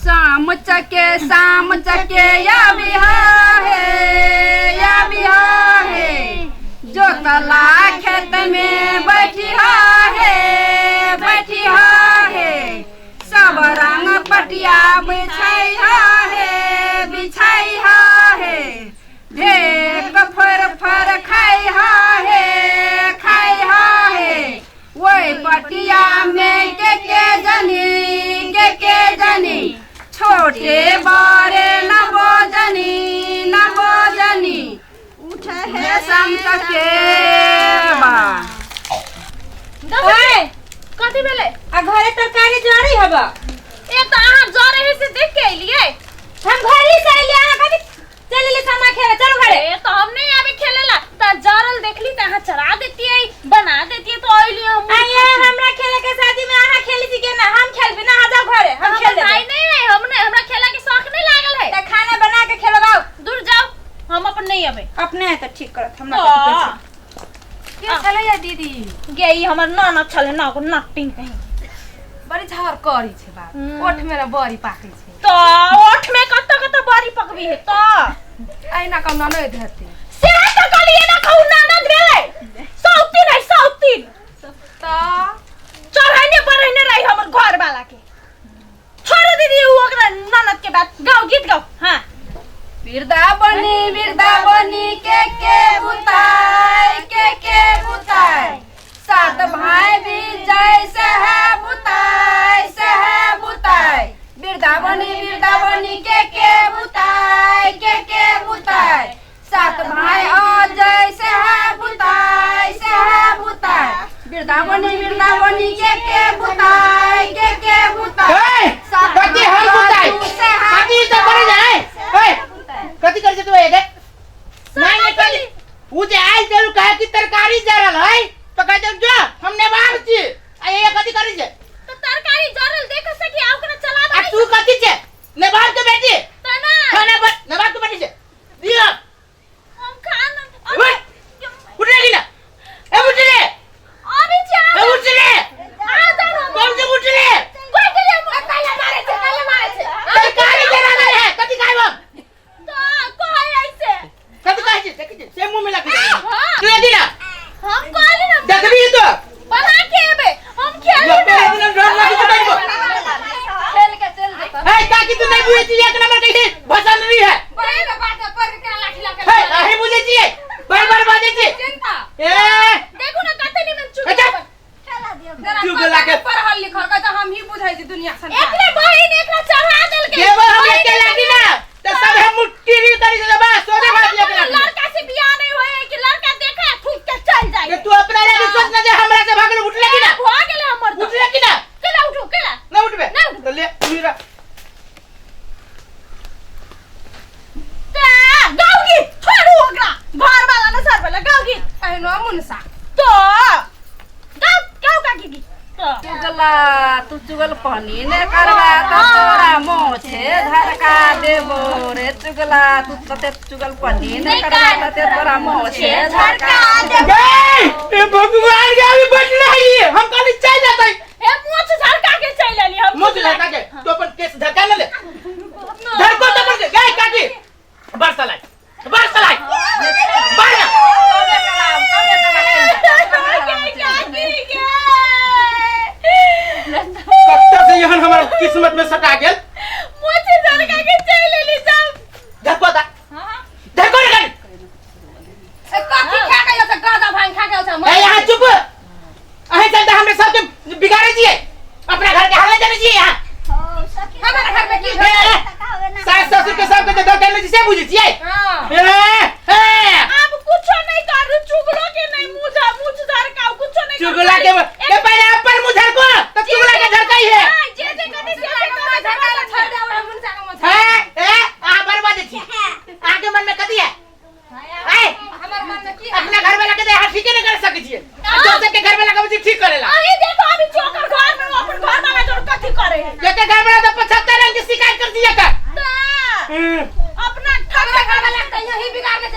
शाम चके शाम चके या बिहा हे या बिहा हे, जोतला खेत में बैठिहा हे बैठिहा हे, सब रंग पटिया बिछैहा हे बिछैहा हे, ढेक फर फर खाइहा हे खाइहा हे, ओहि पटिया में के जनी के जनी, छोटे बड़े न बोजनी न बोजनी, उठे हे शाम चकेबा। ओए कथी भेलै? आ घरे तरकारी जड़ी हबा। ए त अहाँ जरे है से देख के अइलियै। हम घरे से अइलियै, अहाँ खाली चल अइलियै सामा खेले, चलू घरे। ए त हम नहीं आबे खेलेला, त जरल देखली त अहाँ चढ़ा देतियै, बना देतियै त अइलियै हम। आइए हमरा खेले के शादी में अहाँ खेली छी के ना, हम खेलबी ना, अहाँ जाओ घरे, हम हमर खेल लेबै। भाई नहीं है, हम नहीं, हमरा खेला के शौक नहीं लागल है। त खाना बना के खेलबाउ। दूर जाओ, हम अपन नहीं अबे। अपने है त ठीक करत, हमरा कथी कहै छी? के छलैया दीदी? गे ई हमर ननद छलै ना, ओकर नटिंग कहीं। बड़ी झावर करी छै बाप, ओठ में ना बड़ी पाकै छै। त ओठ में कत कत बड़ी पकबी है त? अहिना कऽ ननद हेतै। से त कहलियै ना, कहू ननद भेलै। सौतीन है सौतीन। त चढ़ैने बढ़ैने रही हमर घर वाला के। छोड़ो दीदी उ ओकरा ननद के बात, गाओ गीत गाओ। हां वृंदावनी वृंदावनी के बुताई के बुताई, सात भाई भी जैसे है बुताई से है बुताई, वृंदावनी वृंदावनी के बुताई के बुताई, सात भाई आ जैसे है बुताई से है बुताई, वृंदावनी वृंदावनी के बुताई के बुताई, ए, सात कथी हम भाई बुताई? से है कथी तऽ करे जाय? ए, कथी करै छै तू एगे? नहीं नहीं कथी? उ जे आयल चलू कहे कि तरकारी जरल है, तो कहे चल जो हम नेबार छी। आ ये कथी करै छै? त तरकारी जरल देख सकी आ ओकरा चला आ तू कथी छै? नेबार के बेटी? त ना। खाना बन, नेबार के बेटी छै। दिया। हम खाना उठ। उठ रे ना। ए उठ रे। अभी जा। ए उठ रे। आ जा ना। कौन से उठ रे? कोई के लिए काले मारे छे, काले मारे छे। तरकारी जरल है, कथी खाइब हम? त कहै ऐसे। कथी कहै छी? देखै छी, से मुंह में लगी। हां। तू यदि ना। हम कहली ना। देखबी तो। बना के एबे, हम खेली यो ना। पेड़ दिना डर लागी छै बैठो। खेल के चल जेतौ। ए काकी तू नहीं बुझै छी, एक नंबर के ही भसन रही है। बड़ी के बात पर के लाठी लाके हे अहीं बुझै छियै, बार बार बाजै छी। चिंता। ए देखू ना कते निमन चुप। अच्छा। चुगला के पढ़ल लिखल के तऽ हम ही बुझै छी दुनिया संसार। एकरे बहिन एकरा चढ़ा देलकै। देवर हमरा के लागी ना त सब हम मुट्ठी री करी दे बस सोने भाग के लागी। लड़का से बियाह नहीं होए कि लड़का देखा थूक के चल जाए। के तू अपना लागी सोच ना जे हमरा से भागल उठले की ना? भ गेलै हमर त। उठले की ना? केला उठू केला? ना उठबे। ना उठबे। तो ले मीरा। ता गाउ गीत छोड़ू ओकरा, घर वाला न सर वाला गाउ गीत। एहनो मुनसा। तो गाउ गाउ काकी गीत। तो चुगला तू चुगल पानी ने करबा त तोरा मोछे झरका देबो रे चुगला, तू तते चुगल पानी ने करबा तते तोरा मोछे झरका देबो। ए भगवान के अभी बैठ रही है, हम कहली चल जाते। ए मोछ झरका के चल आली हम। मोछ झरका के तो अपन केस झरका न ले। झरको तो अपन गए काकी। बरसा लाई बरसा लाई बरसा। कत्ता से यहन हमर किस्मत में सटा गेल। मोछ झरका के चल आली सब। झरको दा। झरको रे गाड़ी। ए कथी खा के छै? गाजा भांग खा के छै। ए यहाँ चुप। अहीं चलते हमरे सब के बिगाड़े छियै। अपना घर के हालत जाने छियै यहाँ। हमर घर में की भेल? सास ससुर के सब के दऽ के से बुझै छियै। हां। ए ए अब कुछो नहीं करू, चुगलो के नहीं मुझ मुझ झरकाओ कुछो नहीं। चुगला के के पहले अपन मुंह झरको तो चुगला के झरकाई है। हां जे जे कथी से से मुंह झरका छोड़ दे हम मुनसा के मुंह। ए ए अहाँ बर्बाद छी। अहाँ के मन में कथी है? ए हमर मन में की है? अपना घर वाला के तो अहाँ ठीके नहीं कर सकै छियै। आ दोसर के घर वाला के ठीक करेला। अहीं देखो अभी चोकर घर में अपन घर वाला जो कथी करे है। जेके घर वाला तो 75 रंग के शिकायत कर दिया कर। ता अपना हमरा घर वाला के यही बिगाड़ने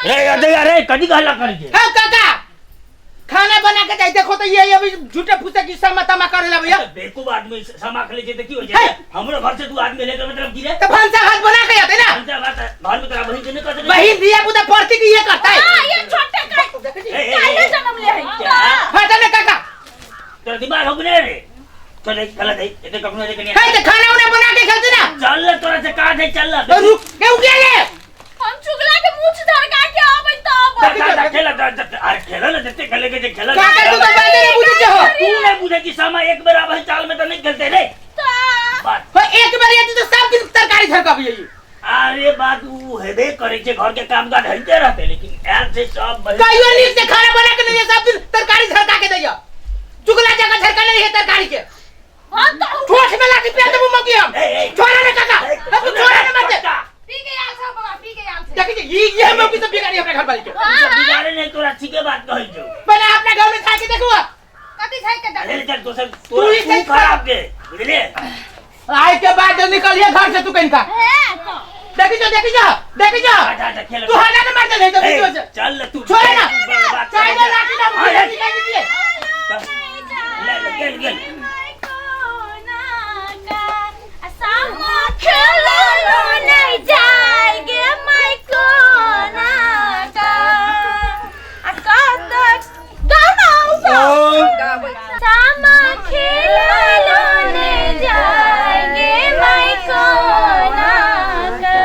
रे अरे अरे कथी हल्ला करै छै? हाँ काका, खाना बना के जाय, देखो तो ये अभी झूठे फूसे की समा तमा करे ला भैया। बेवकूफ आदमी समा खेले छै त की होइ हे! छै? हमरो घर से दू आदमी ले के मतलब की रे? तो भनसा हाथ बना के आते ना। भनसा भात घर में तोरा बहिन के नहीं कर सकै? बहिन दिया पुता पड़ती की ये करता है। हां, ये छोटे का ए, ए, काहे ए, जन्म ले है? क्या? हाँ तो काका, तोरा दिमाग हो गेलै रे? चल चल दे एते कखनो रे कनिया। है तो खाना उना बना के खेलते ना। चल ले, तोरा से काज है, चल ले। तो रुक के उगे ले। हम चुगला के मुंह धरका के आबै त आबै। जा, जा, खेला जा, जा, अरे खेला ना, जते खेले के जे खेला। काका तू तो बाते नहीं बुझे हो। तू नहीं बुझे कि सामा एक बेर आबै चाल में तो नहीं खेलते रे बात। हो, एक बार ये तो सब दिन तरकारी झरका भी यही। अरे बात उ हेबे करे छै, घर के काम काज होइते रहते, लेकिन आयल छै सब बहिन। कहियो नीक से खाना बना के नहीं, सब दिन तरकारी झरका के दैया। चुगला जगह झरका नहीं है तरकारी के। हां तो ठोठ में लाठी पेल देबो मगी हम। ए, ए, छोड़ा ना काका, अब तू छोड़ा ना मत। पी के आयल छ बाबा, पी के आयल छ। देखी जी, ये मौकी सब बिगाड़ी अपने घर वाली के। तू सब बिगाड़े नहीं, तोरा ठीके बात कहै छौ। पहले अपना घर में खा के देखो। कथी छै के? अरे चल दोसर। तू तोरा ही तू सही खराब दे, बुझलिए? आय के बाद जब निकलिए घर से तू कहीं का। देखी जो, देखी जो, देखी जो। अच्छा अच्छा, खेल। तू हटा ना मार दे नहीं तो ए, बीच में से। चल ले तू। छोड़े ना। बात चाहे करे। लाठी ना हाँ, मुझे निकाल दीजिए। ले ले, गेल गेल। खेललो नहीं जाय गे my कोना का आ कत गाना गाबै। सामा खेललो ने जाय गे my कोना का,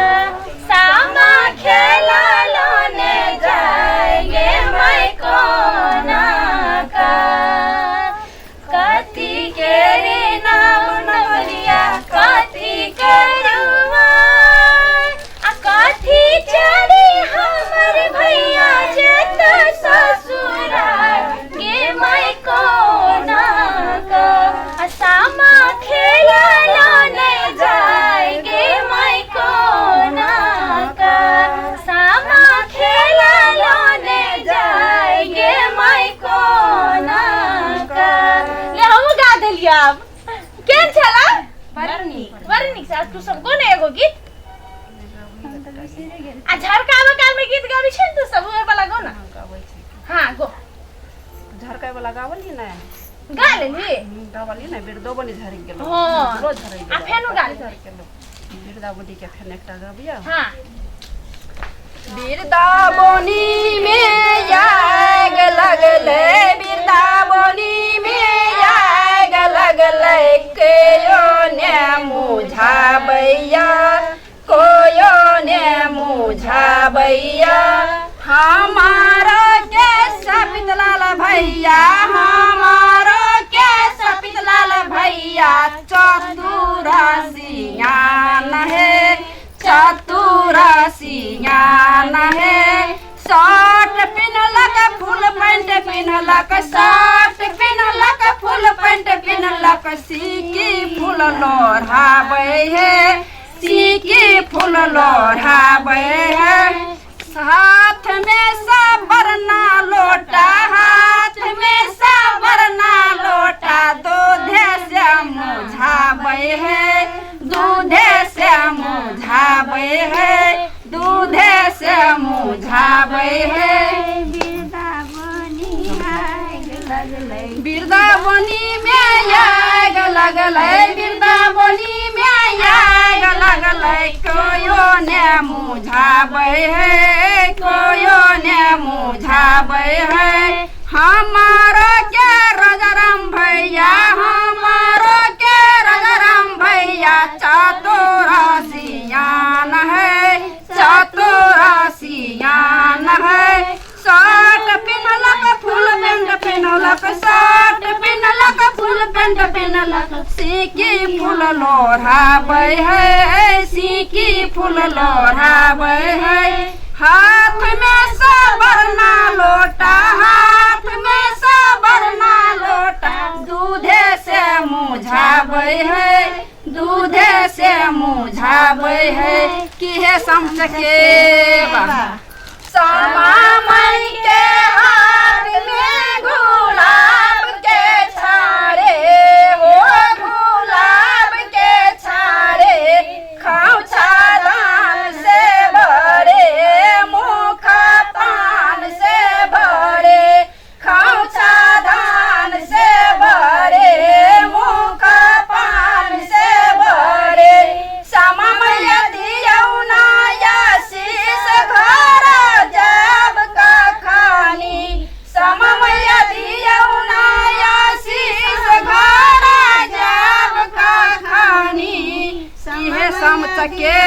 सामा खेललो ने जाय गे my कोना का। कथी के रे नाम नवरिया, कथी करुआ आ कथी चढ़ी हमर भैया जेत ससुराल गे my कोना का। आ सामा खेललो ने जाय गे my कोना का, सामा खेललो ने जाय गे my कोना का। ले हमहूँ गा देलियै। आब केहन छला? बड़ नीक। बड़ नीक छै। तू सब गो ने एगो गीत आ झरकाबऽ काल में गीत गाबै छै ने तू सब, ओहे वाला गो ना। गाबै छै। हाँ गो। झरकाय वाला गावली ने? गा लेली। गावली ने, बिरदोबनी झरक गेलो। हाँ। रोज झरक गेलो। आ फेनो गा ले। झरक गेलो बिरदावनी के, फेन एकटा गबिया। हाँ। बिरदावनी में आग लगले, बिरदावनी में आग लगले, केयो ने मुझाबैया, कोयो ने मुझाबैया। हमारो के सपित लाल भैया, हमारो के सपित लाल भैया, चतुर सियान है, चतुर सियान है। शर्ट पिन्हलक फुल पैंट पिन्हलक, शर्ट पिन्हलक फुल पैंट पिन्हलक, सिकी फूल लोढ़ाबै है, सिकी फूल लोढ़ाबै है। हाथ में सबरना लोटा, हाथ में सबरना लोटा, दूधे से मुझाबै है, दूधे से मुझाबै है, दूधे से मुझाबै है। वृंदावनी में आग लगलै, वृंदावनी में आग लगलै, कोयो ने मुझाबै है, कोयो ने मुझाबै है। हमारो के राजाराम भैया, हमारो के राजाराम भैया, चतुर सियान है, चतुर सियान है। शर्ट पिन्हलक फुल पैंट पिन्हलक, शर्ट पिन्हलक फुल पैंट पिन्हलक, सिकी फूल लोढ़ाबै है, सिकी फूल लोढ़ाबै है। हाथ में सबरना लोटा, हाथ में सबरना लोटा, दूधे से मुझाबै है, दूधे से मुझाबै है। की हे समझके सामा माई के हाथ में गुलाब के छाड़े हो, गुलाब के छाड़े, खाउछा धान से भरे मुख। सके।